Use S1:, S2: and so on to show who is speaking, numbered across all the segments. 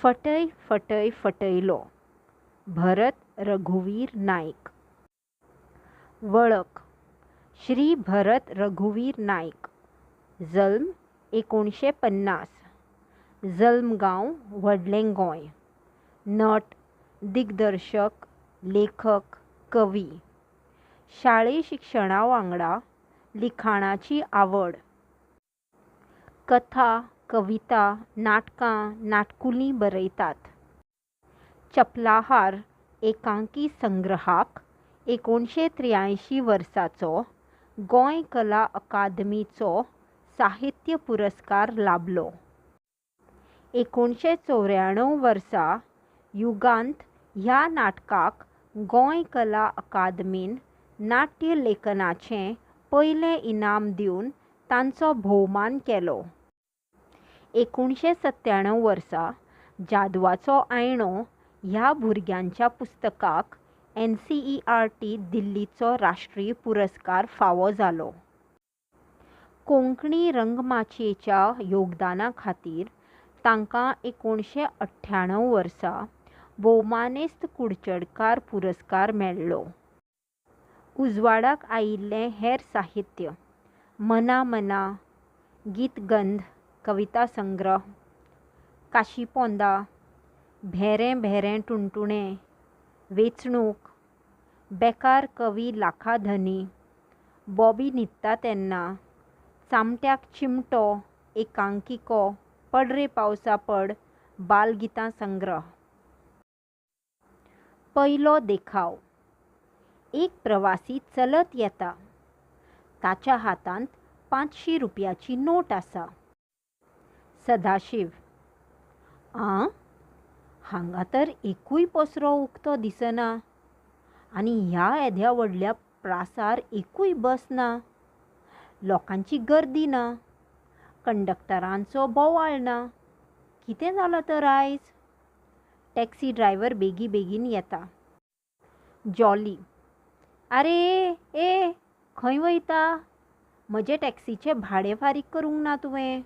S1: फटय फटय फटयलो, भरत रघुवीर नायक. वळख, श्री. भरत रघुवीर नायक, जल्म 1950, जल्मगांव व्हडलें गोंय, नट, दिग्दर्शक, लेखक, कवी. शालेय शिक्षणा वांगडा लिखाणाची आवड. कथा, कविता, नाटकां, नाटकुलीं बरयतात. चपलाहार एकांकी संग्रहाक 1983 वर्साचो गोंय कला अकादमीचो साहित्य पुरस्कार लाबलो. 1994 वर्सा युगांत ह्या नाटकाक गोंय कला अकादमीन नाट्य लेखनाचें पयलें इनाम दिवन तांचो भोवमान केलो. 1997 वर्सा जादवाचो आयणो ह्या भुरग्यांच्या पुस्तकाक एनसीईआरटी, दिल्लीचो राष्ट्रीय पुरस्कार फावो जालो. कोंकणी रंगमाचयेच्या योगदाना खातीर तांकां 1998 वर्सा भोवमानेस्त कुडचडकार पुरस्कार मेळ्ळो. उजवाडाक आयिल्लें हेर साहित्य, मना मना, गीतगंध, कविता संग्रह, काशीपोंदा, भेरें भेरें टुणटुणें, वेंचणूक, बेकार कवी लाखाधनी, बॉबी न्हिदता तेन्ना, चामट्याक चिमटो, एकांकिको, पड रे पावसा पड, बालगितां संग्रह. पयलो देखाव. एक प्रवासी चलत येता. ताच्या हातांत 500 रुपयाची नोट आसा. सदाशीव, आं? हांगा तर एकूय पसरो उकतो दिसना. आनी ह्या येद्या व्हडल्या प्रासार एकूय बस ना. लोकांची गर्दी ना. कंडक्टरांचो बोवाळ ना. कितें जालां तर आयज? टॅक्सी ड्रायव्हर बेगीबेगीन येता. जॉली, आरे, ए, खंय वयता? म्हजे टॅक्सीचें भाडें फारीक करूंक ना तुवें.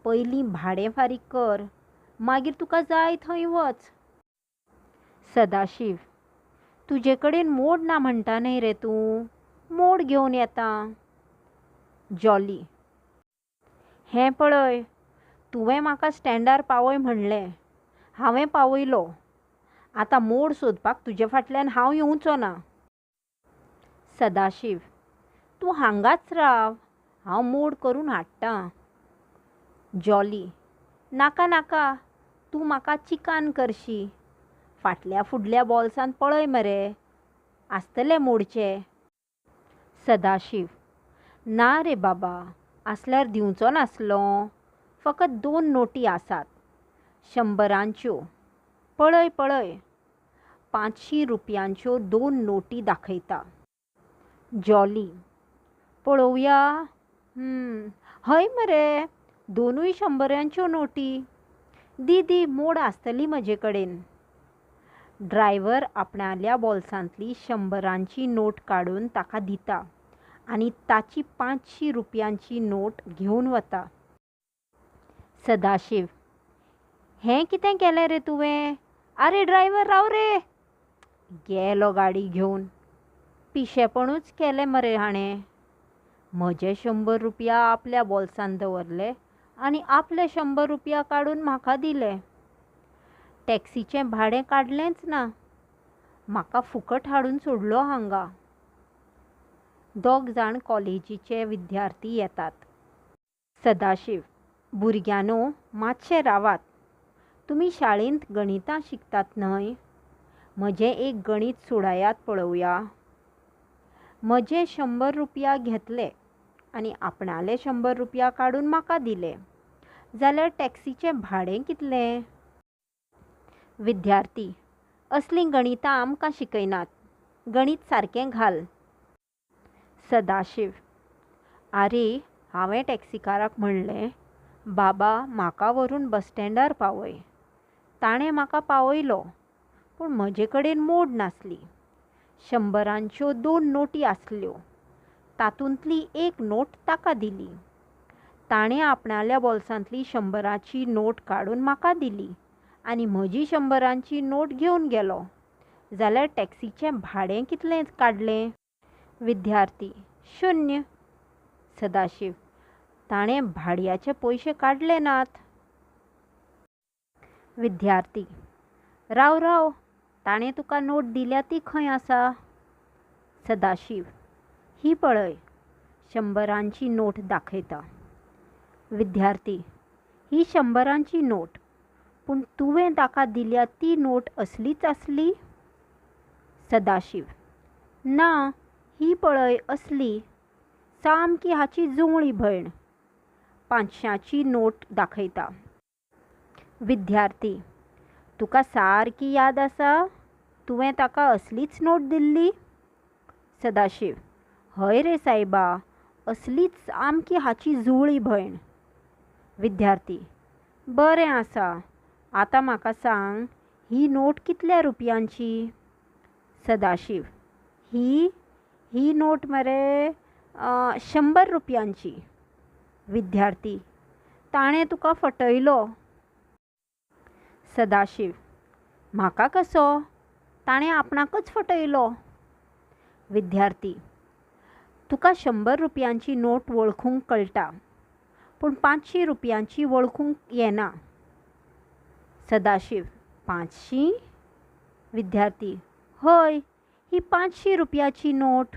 S1: पयलीं भाडें फारीक कर. मागीर तुका जाय थंय वच. सदाशीव, तुजे कडेन मोड ना म्हणटा न्हय रे तूं. मोड घेवन येतां. जॉली, हें पळय, तुवें म्हाका स्टँडार पावय म्हणलें. हांवें पावयलो. आतां मोड सोदपाक तुजे फाटल्यान हांव येवचो ना. सदाशीव, तूं हांगाच राव. हांव मोड करून हाडटां. जॉली, नाका नाका. तूं म्हाका चिकान करशी. फाटल्या फुडल्या बोल्सांत पळय मरे. आसतले मोडचे. सदाशीव, ना रे बाबा. आसल्यार दिवचो नासलों? फकत दोन नोटी आसात. शंबरांच्यो. पळय पळय. 500 रुपयांच्यो दोन नोटी दाखयता. जॉली, पळोवया. हय मरे! दोनूय शंबरांच्यो नोटी. दी दी मोड आसतली म्हजे कडेन. ड्रायव्हर आपणाल्या बोल्सांतली शंबरांची नोट काडून ताका दिता आनी ताची 500 रुपयांची नोट घेवन वता. सदाशीव, हें कितें केलें रे तुवें? आरे ड्रायव्हर राव रे. गेलो गाडी घेवन. पिशेपणूच केलें मरे हाणें. म्हजे 100 रुपया आपल्या बोल्सांत दवरले आनी आपले 100 रुपया काडून म्हाका दिले. टॅक्सीचें भाडें काडलेंच ना. म्हाका फुकट हाडून सोडलो हांगा. दोग जाण कॉलेजीचे विद्यार्थी येतात. सदाशीव, भुरग्यांनो, मातशे रावात. तुमी शाळेंत गणितां शिकतात न्हय? म्हजें एक गणीत सोडयात पळोवया. म्हजे 100 रुपया घेतले आनी आपणाले 100 रुपया काडून म्हाका दिले. जाल्यार टॅक्सीचें भाडें कितलें? विद्यार्थी, असलीं गणितां आमकां शिकयनात. गणीत सारकें घाल. सदाशीव, आरे, हांवें टॅक्सीकाराक म्हणलें, बाबा म्हाका व्हरून बसस्टँडार पावय. ताणें म्हाका पावयलो. पूण म्हजे कडेन मोड नासली. शंबरांच्यो दोन नोटी आसल्यो. तातुंतली एक नोट ताका दिली. ताणें आपणाल्या बोल्सांतली शंबराची नोट काडून म्हाका दिली आनी म्हजी 100ांची नोट घेवन गेलो. जाल्यार टॅक्सीचें भाडें कितलें काडलें? विद्यार्थी, 0. सदाशिव, ताणें भाड्याचे पयशे काडले नात. विद्यार्थी, राव राव, ताणें तुका नोट दिल्या ती खंय आसा? सदाशिव, ही पळय, 100ांची नोट दाखयता. विद्यार्थी, ही 100ांची नोट, पूण तुवें ताका दिल्या ती नोट असलीच आसली? सदाशिव, ना, ही पळय असली, सामकी हाची जुंवळी भयण. 500ची नोट दाखयता. विद्यार्थी, तुका सारकी याद आसा? तुवें ताका असलीच नोट दिल्ली? सदाशिव, हय रे सायबा, असलीच सामकी हाची जुंवळी भयण. विद्यार्थी, बरें आसा, आतां म्हाका सांग, ही नोट कितल्या रुपयांची? सदाशिव, ही ही नोट मरे 100 रुपयांची. विद्यार्थी, ताणें तुका फटयलो. सदाशिव, म्हाका कसो? ताणें आपणाकच फटयलो. विद्यार्थी, तुका 100 रुपयांची नोट वळखूंक कळटा, पूण 500 रुपयांची वळखूंक येना. सदाशिव, 500? विद्यार्थी, हय, ही 500 रुपयाची नोट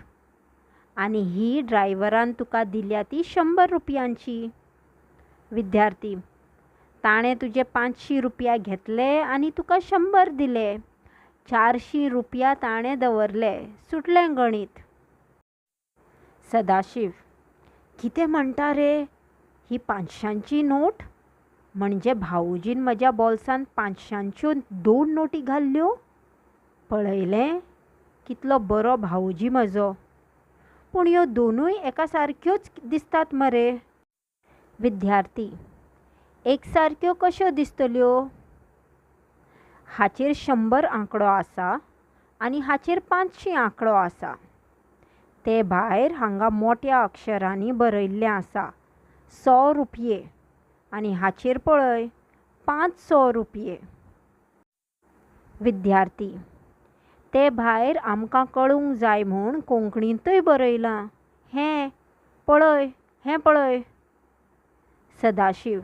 S1: आनी ही ड्रायव्हरान तुका दिल्या ती 100 रुपयांची. विद्यार्थी, ताणें तुजे 500 रुपया घेतले आनी तुका 100 दिले. 400 रुपया ताणें दवरले. सुटलें गणीत. सदाशिव, कितें म्हणटा रे? ही 500ची नोट? म्हणजे भावोजीन म्हज्या बोल्सांत 500च्यो 2 नोटी घाल्ल्यो? पळयलें, कितलो बरो भावोजी म्हजो. पूण ह्यो दोनूय एका सारक्योच दिसतात मरे. विद्यार्थी, एकसारक्यो कश्यो दिसतल्यो? हाचेर 100 आंकडो आसा आनी हाचेर 500 आंकडो आसा. ते भायर हांगा मोट्या अक्षरांनी बरयल्लें आसा 100 रुपये आनी हाचेर पळय 500 रुपये. विद्यार्थी, ते भायर आमकां कळूंक जाय म्हूण कोंकणींतय बरयलां. हें पळय, हें पळय. सदाशिव,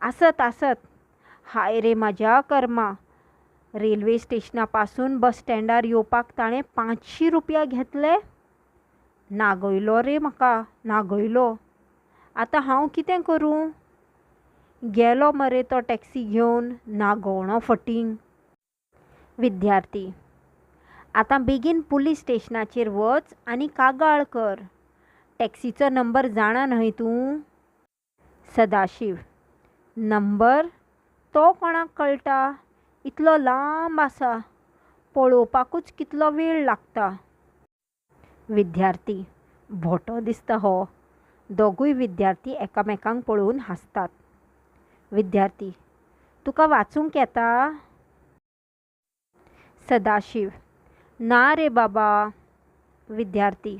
S1: आसत आसत, हाय रे म्हाज्या कर्मा. रेल्वे स्टेशना पासून बस स्टँडार येवपाक ताणें 500 रुपया घेतले? नागयलो रे म्हाका, नागयलो. आतां हांव कितें करूं? गेलो मरे तो टॅक्सी घेवन, नागोवणो फटींग. विद्यार्थी, आतां बेगीन पुलीस स्टेशनाचेर वच आनी कागाळ कर. टॅक्सीचो नंबर जाणा न्हय तूं? सदाशिव, नंबर? तो कोणाक कळटा? इतलो लांब आसा, पळोवपाकूच कितलो वेळ लागता. विद्यार्थी, भोटो दिसता हो. दोगूय विद्यार्थी एकामेकांक पळोवन हांसतात. विद्यार्थी, तुका वाचूंक येता? सदाशिव, ना रे बाबा. विद्यार्थी,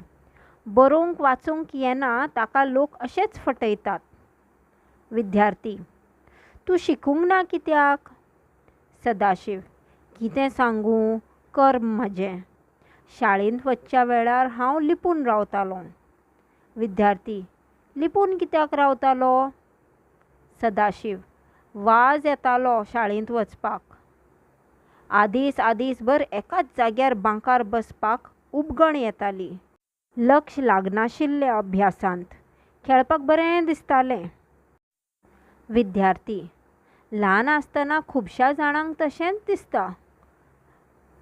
S1: बरोवंक वाचूंक येना ताका लोक अशेच फटयतात. विद्यार्थी, तूं शिकूंक ना कित्याक? सदाशिव, कितें सांगूं, कर्म म्हजें. शाळेंत वचच्या वेळार हांव लिपून रावतालों. विद्यार्थी, लिपून कित्याक रावतालो? सदाशिव, वाज येतालो शाळेंत वचपाक. आदेस आदेसभर एकाच जाग्यार बांकार बसपाक उबगण येताली. लक्ष लागनाशिल्लें अभ्यासांत. खेळपाक बरें दिसतालें. विद्यार्थी, ल्हान आसतना खुबश्या जाणांक तशेंच दिसता.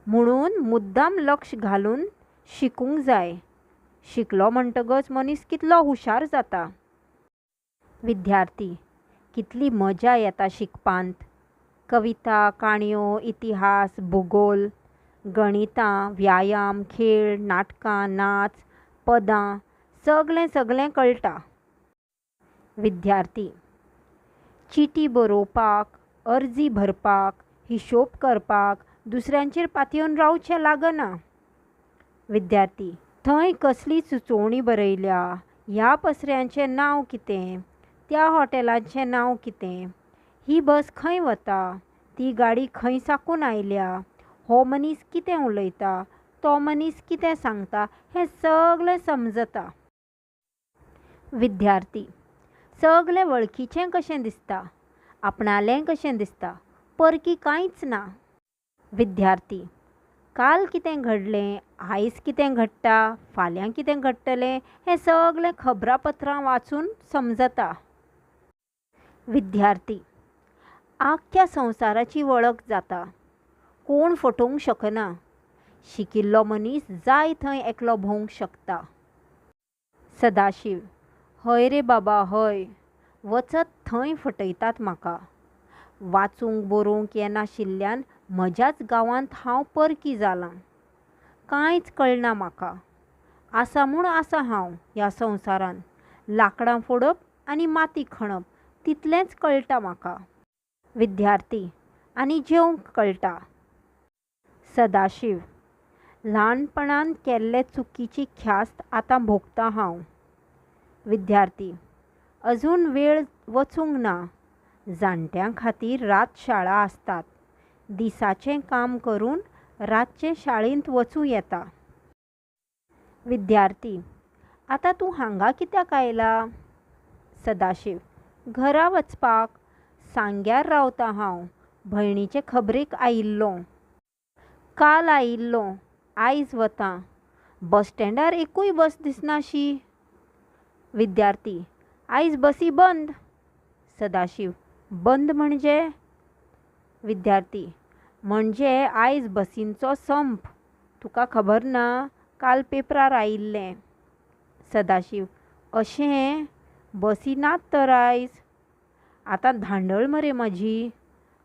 S1: म्हणून मुद्दाम लक्ष घालून शिकूंक जाय. शिकलो म्हणटकच मनीस कितलो हुशार जाता. विद्यार्थी, कितली मजा येता शिकपांत. कविता, काणयो, इतिहास, भुगोल, गणितां, व्यायाम, खेळ, नाटकां, नाच, पदां, सगलें सगलें कळटा. विद्यार्थी, चिटी बरोवपाक, अर्जी भरपाक, हिशोब करपाक दुसऱ्यांचेर पातयेवन रावचें लागना. विद्यार्थी, थंय कसली सुचोवणी बरयल्या, ह्या पसऱ्यांचें नांव कितें, त्या हॉटेलाचें नांव कितें, ही बस खंय वता, ती गाडी खंय साकून आयल्या, हो मनीस कितें उलयता, तो मनीस कितें सांगता हें सगलें समजता. विद्यार्थी, सगलें वळखीचें कशें दिसता, आपणालें कशें दिसता, परकी कांयच ना. विद्यार्थी, काल कितें घडलें, आयज कितें घडटा, फाल्यां कितें घडटलें हें सगलें खबरापत्रां वाचून समजता. विद्यार्थी, आख्ख्या संवसाराची वळख जाता, कोण फटोवंक शकना. शिकिल्लो मनीस जाय थंय एकलो भोंवंक शकता. सदाशीव, हय रे बाबा हय, वचत थंय फटयतात म्हाका. वाचूंक बरोवंक येनाशिल्ल्यान म्हज्याच गांवांत हांव परकी जालां. कांयच कळना म्हाका. आसा म्हूण आसा हांव ह्या संवसारांत. लांकडां फोडप आनी माती खणप तितलेंच कळटा म्हाका. विद्यार्थी, आनी जेवंक कळटा. सदाशीव, ल्हानपणांत केल्ले चुकीची ख्यास्त आतां भोगतां हांव. विद्यार्थी, अजून वेळ वचूंक ना. जाणट्यां खातीर रातशाळा आसतात. दिसाचें काम करून रातचें शाळेंत वचूं येता. विद्यार्थी, आतां तूं हांगा कित्याक आयला? सदाशीव, घरा वचपाक. सांग्यार रावतां हांव. भयणीचे खबरेक आयिल्लों. काल आयिल्लों. आयज वतां. बसस्टॅण्डार एकूय बस दिसना शी? विद्यार्थी, आयज बसी बंद. सदाशीव, बंद म्हणजे? विद्यार्थी, म्हणजे आयज बसींचो संप. तुका खबर ना? काल पेपरार आयिल्लें. सदाशीव, अशें? बसी नात तर आयज? आतां धांदळ मरे म्हजी.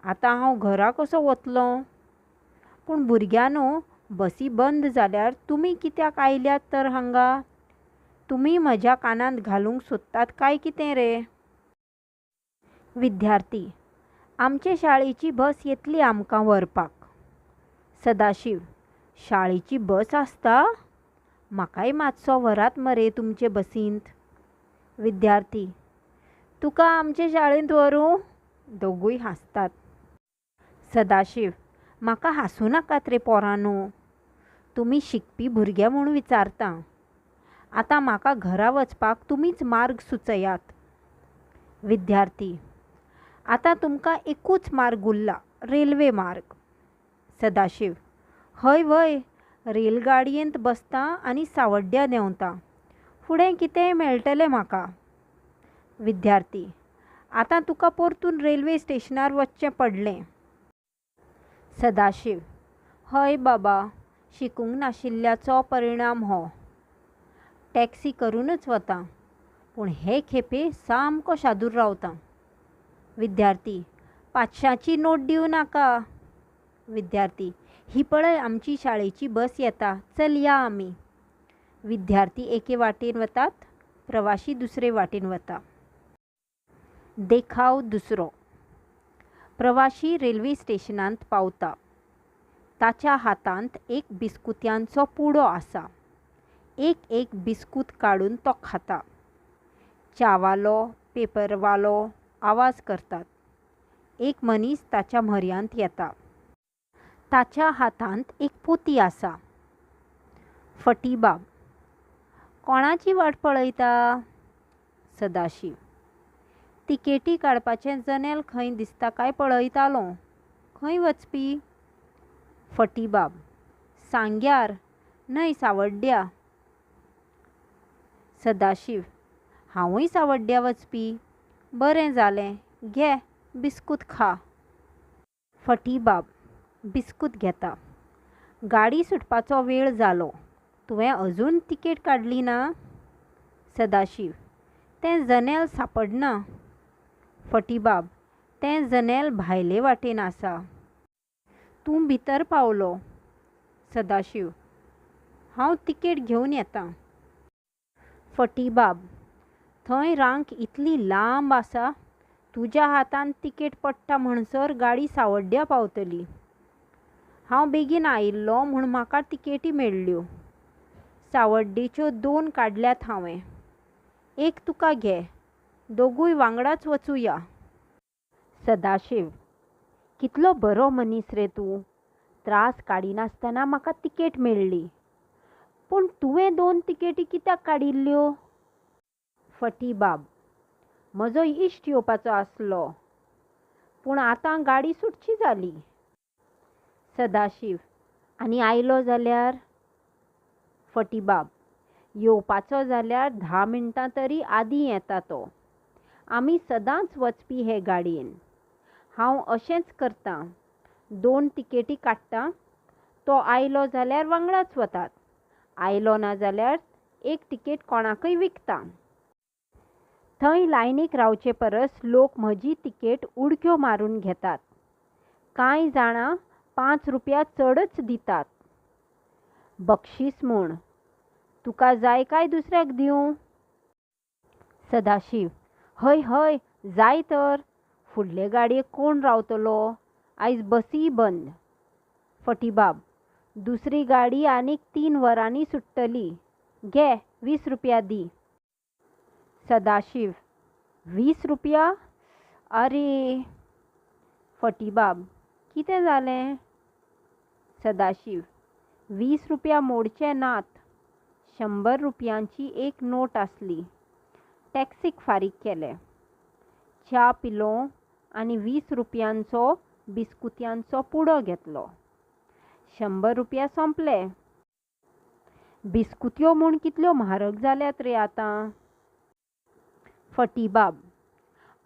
S1: आतां हांव घरा कसो वतलों? पूण भुरग्यांनो, बसी बंद जाल्यार तुमी कित्याक आयल्यात तर हांगा? तुमी म्हज्या कानांत घालूंक सोदतात काय कितें रे? विद्यार्थी, आमचे शाळेची बस येतली आमकां व्हरपाक. सदाशीव, शाळेची बस आसता? म्हाकाय मातसो व्हरात मरे तुमचे बसींत. विद्यार्थी, तुका आमचे शाळेंत व्हरूं? दोगूय हांसतात. सदाशीव, म्हाका हांसूं नाकात रे पोरांनो. तुमी शिकपी भुरगे म्हूण विचारतां. आतां म्हाका घरा वचपाक तुमीच मार्ग सुचयात. विद्यार्थी, आतां तुमकां एकूच मार्ग उरला, रेल्वे मार्ग. सदाशीव, हय व्हय, रेलगाडयेंत बसतां आनी सांवड्ड्या देंवतां. फुडें कितेंय मेळटलें म्हाका. विद्यार्थी, आतां तुका परतून रेल्वे स्टेशनार वचचें पडलें. सदाशीव, हय बाबा, शिकूंक नाशिल्ल्याचो परिणाम हो. टॅक्सी करूनच वतां. पूण हे खेपे सामको शादूर रावतां. विद्यार्थी, पांचशांची नोट दिवं नाका. विद्यार्थी, ही पळय आमची शाळेची बस येता. चल या आमी. विद्यार्थी एके वाटेन वतात, प्रवाशी दुसरे वाटेन वता. देखाव दुसरो. प्रवाशी रेल्वे स्टेशनांत पावता. ताच्या हातांत एक बिस्कुत्यांचो पुडो आसा. एक एक बिस्कूत काडून तो खाता. च्यावालो, पेपरवालो आवाज करतात. एक मनीस ताच्या म्हऱ्यांत येता. ताच्या हातांत एक पोती आसा. फटीबाब, कोणाची वाट पळयता? सदाशीव, तिकेटी काडपाचें जनेल खंय दिसता काय पळयतालों. खंय वचपी? फटीबाब, सांग्यार, न्हय सांवड्ड्या. सदाशीव, हांवूय सांवड्ड्या वचपी. बरें जालें. घे, बिस्कूत खा. फटीबाब, बिस्कूत घेता, गाडी सुटपाचो वेळ जालो. तुवें अजून तिकेट काडली ना? सदाशीव, तें जनेल सांपडना. फटीबाब, तें जनेल भायले वाटेन आसा. तूं भितर पावलो. सदाशीव, हांव तिकेट घेवन येतां. फटीबाब, थंय रांक इतली लांब आसा, तुज्या हातांत तिकेट पडटा म्हणसर गाडी सांवड्ड्या पावतली. हांव बेगीन आयिल्लों म्हूण म्हाका तिकेटी मेळ्ळ्यो. सांवड्डेच्यो दोन काडल्यात हांवें. एक तुका घे. दोगूय वांगडाच वचुंया. सदाशीव, कितलो बरो मनीस रे तूं. त्रास काडिनासतना म्हाका तिकेट मेळ्ळी. पूण तुवें दोन तिकेटी कित्याक काडिल्ल्यो? फटीबाब, म्हजो इश्ट येवपाचो आसलो. पूण आतां गाडी सुटची जाली. सदाशीव, आनी आयलो जाल्यार? फटीबाब, येवपाचो जाल्यार 10 मिनटां तरी आदीं येता तो. आमी सदांच वचपी हे गाडयेन. हांव अशेंच करतां. दोन तिकेटी काडटां. तो आयलो जाल्यार वांगडाच वतात. आयलो ना जाल्यार एक तिकेट कोणाकय विकतां. थंय लायनीक रावचे परस लोक म्हजी तिकेट उडक्यो मारून घेतात. कांय जाणां 5 रुपया चडच दितात. बक्षीस म्हूण. तुका जाय काय दुसऱ्याक दिवं? सदाशीव, हय हय, जाय तर. फुडले गाडयेक कोण रावतलो? आयज बसीय बंद. फटीबाब, दुसरी गाडी आनीक 3 वरांनी सुट्टली. घे, 20 रुपया दी. सदाशीव, 20 रुपया? आरे! फटीबाब, कितें जालें? सदाशीव, 20 रुपया मोडचे नात. 100 रुपयांची एक नोट आसली. टॅक्सीक फारीक केले. च्या पिलों आनी 20 रुपयांचो बिस्कुत्यांचो पुडो घेतलो. 100 रुपया सोंपले. बिस्कुत्यो म्हूण कितल्यो म्हारग जाल्यात रे आतां! फटीबाब,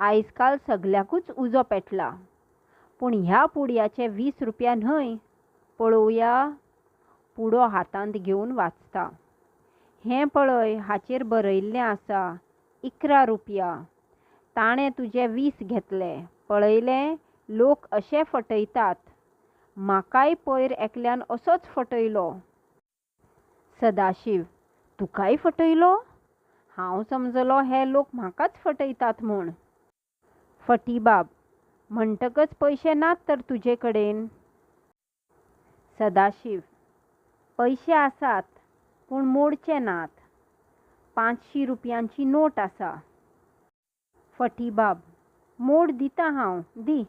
S1: आयजकाल सगल्याकूच उजो पेटला. पूण ह्या पुडयाचे 20 रुपया न्हय पळोवया. पुडो हातांत घेवन वाचता. हें पळय हाचेर बरयल्लें आसा, 11 रुपया. ताणें तुजे 20 घेतले. पळयलें, लोक अशे फटयतात. म्हाकाय पयर एकल्यान असोच फटयलो. सदाशीव, तुकाय फटयलो? हांव समजलों हे लोक म्हाकाच फटयतात म्हूण. फटीबाब, म्हणटकच पयशे नात तर तुजेकडेन? सदाशीव, पयशे आसात. पूण मोडचे नात. 500 रुपयांची नोट आसा. फटीबाब, मोड दितां हांव. दी.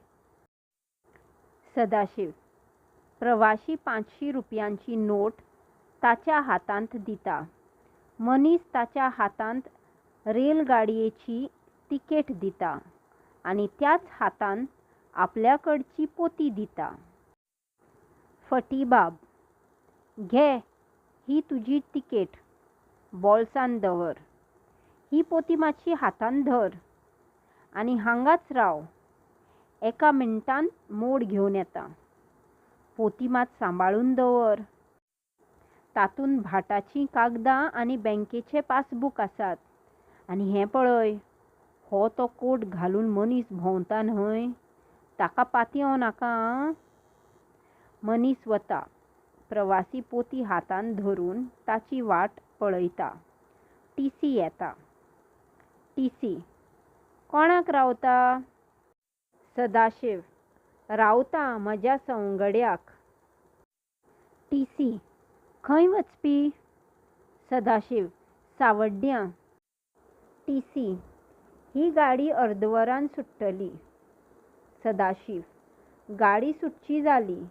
S1: सदाशीव, प्रवाशी 500 रुपयांची नोट ताच्या हातांत दिता. मनीस ताच्या हातांत रेलगाडयेची तिकेट दिता आनी त्याच हातान आपल्याकडची पोती दिता. फटीबाब, घे, ही तुजी तिकेट. बोल्सांत दवर. ही पोती मातशी हातांत धर. आनी हांगाच राव. एका मिनटांत मोड घेवन येतां. पोती मात सांबाळून दवर. तातूंत भाटाचीं कागदां आनी बँकेचें पासबूक आसात. आनी हें पळय, हो तो कोट घालून मनीस भोंवता न्हय, ताका पातयेवं नाका आं. मनीस वता. प्रवासी पोती हातांत धरून ताची वाट पळयता. टीसी येता. टीसी, कोणाक रावता? सदाशीव, रावतां म्हज्या संवगड्याक. टीसी, खंय वचपी? सदाशीव, सांवड्ड्यां. टीसी, ही गाडी अर्दवरान सुट्टली. सदाशीव, गाडी सुटची जाली.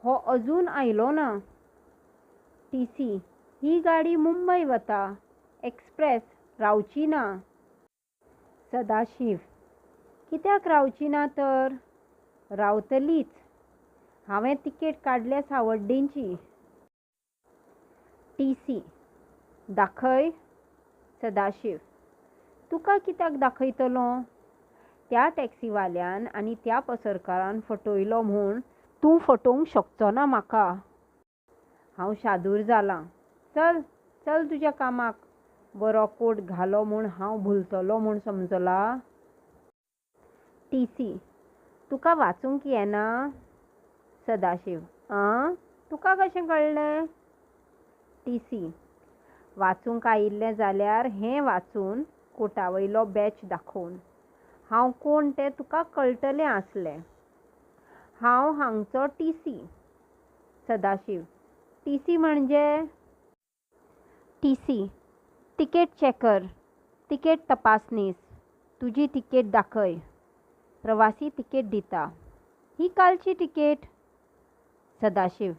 S1: हो अजून आयलो ना. टीसी, ही गाडी मुंबय वता. एक्स्प्रेस. रावची ना. सदाशीव, कित्याक रावची ना तर? रावतलीच. हांवें तिकेट काडल्या सांवड्डेंची. टीसी, दाखय. सदाशीव, तुका कित्याक दाखयतलों? त्या टॅक्सीवाल्यान आनी त्या पसरकारान फटयलो म्हूण तूं फटोवंक शकचो ना म्हाका. हांव शादूर जालां. चल, चल तुज्या कामाक. बरो कोट घालो म्हूण हांव भुलतलों म्हूण समजला? टीसी, तुका वाचूंक येना? सदाशीव, आं? तुका कशें कळ्ळें? टीसी, वाचूंक आयिल्लें जाल्यार हें वाचून, कोटावयलो बॅच दाखोवन, हांव कोण तें तुका कळटलें आसलें. हांव हांगचो टीसी. सदाशीव, टीसी म्हणजे? टीसी, तिकेट चेकर, तिकेट तपासनीस. तुजी तिकेट दाखय. प्रवासी तिकेट दिता. ही कालची तिकेट. सदाशीव,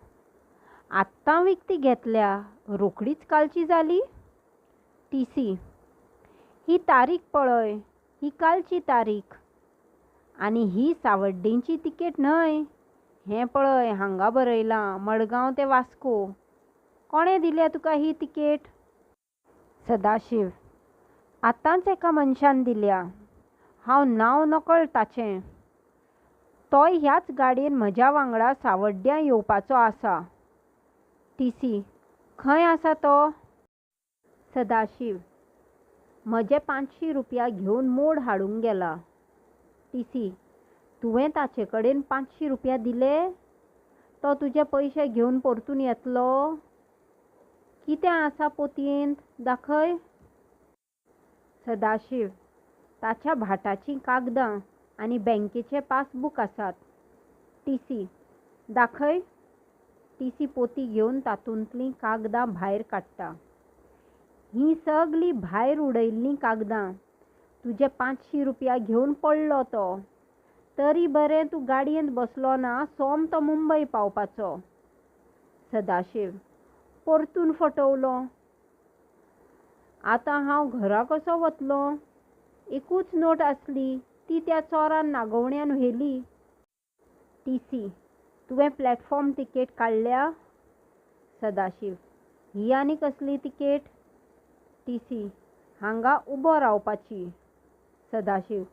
S1: आत्तां विकती घेतल्या, रोखडीच कालची जाली? टी सी, ही तारीख पळय, ही कालची तारीख. आनी ही सावड्डेंची तिकेट न्हय. हें पळय, हांगा बरयलां, मडगांव ते वास्को. कोणें दिल्या तुका ही तिकेट? सदाशीव, आतांच एका मनशान दिल्या. हांव नांव नकळ ताचें. तोय ह्याच गाडयेन म्हज्या वांगडा सावड्ड्यां येवपाचो आसा. टी सी, खंय आसा तो? सदाशीव, म्हजे 500 रुपया घेवन मोड हाडूंक गेला. टी सी, तुवें ताचेकडेन 500 रुपया दिले? तो तुजे पयशे घेवन परतून येतलो? कितें आसा पोतयेंत, दाखय. सदाशीव, ताच्या भाटाचीं कागदां आनी बँकेचें पासबूक आसात. टी सी, दाखय. टी सी पोती घेवन तातुंतलीं कागदां भायर काडटा. हीं सगलीं भायर उडयल्लीं कागदां. तुजे 500 रुपया घेवन पळ्ळो तो. तरी बरें तूं गाडयेंत बसलो ना, सोमतो मुंबय पावपाचो. सदाशीव, परतून फटवलो. आतां हांव घरा कसो वतलों? एकूच नोट आसली ती त्या चोरान नागोवण्यान व्हेली. टी सी, तुवें प्लॅटफॉर्म तिकेट काडल्या? सदाशीव, ही आनी कसली तिकेट? टी सी, हांगा उबो रावपाची. सदाशीव,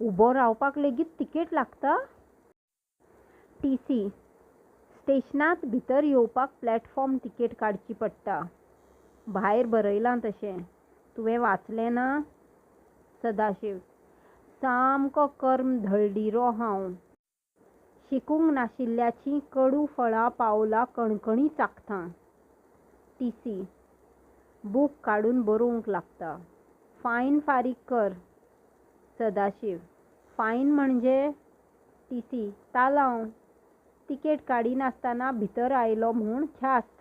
S1: उबो रावपाक लेगीत तिकेट लागता? टी सी, स्टेशनांत भितर येवपाक प्लॅटफॉर्म तिकेट काडची पडटा. भायर बरयलां तशें. तुवें वाचलें ना? सदाशीव, सामको कर्म दळडिरो हांव. शिकूंक नाशिल्ल्याचीं कडू फळां पावला कणकणीं चाखतां. टी सी, बूक काडून बरोवंक लागता. फायन फारीक कर. सदाशीव, फायन म्हणजे? टी सी, तालांव. तिकेट काडिनासतना भितर आयलो म्हूण ख्यास्त.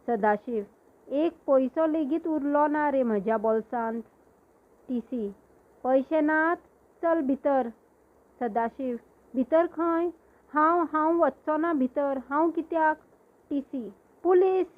S1: सदाशीव, एक पयसो लेगीत उरलो ना रे म्हज्या बोल्सांत. टी सी, पयशे नात? चल भितर. सदाशीव, भितर खंय? हांव, हांव वच्चों ना भितर. हांव कित्याक? T C, police!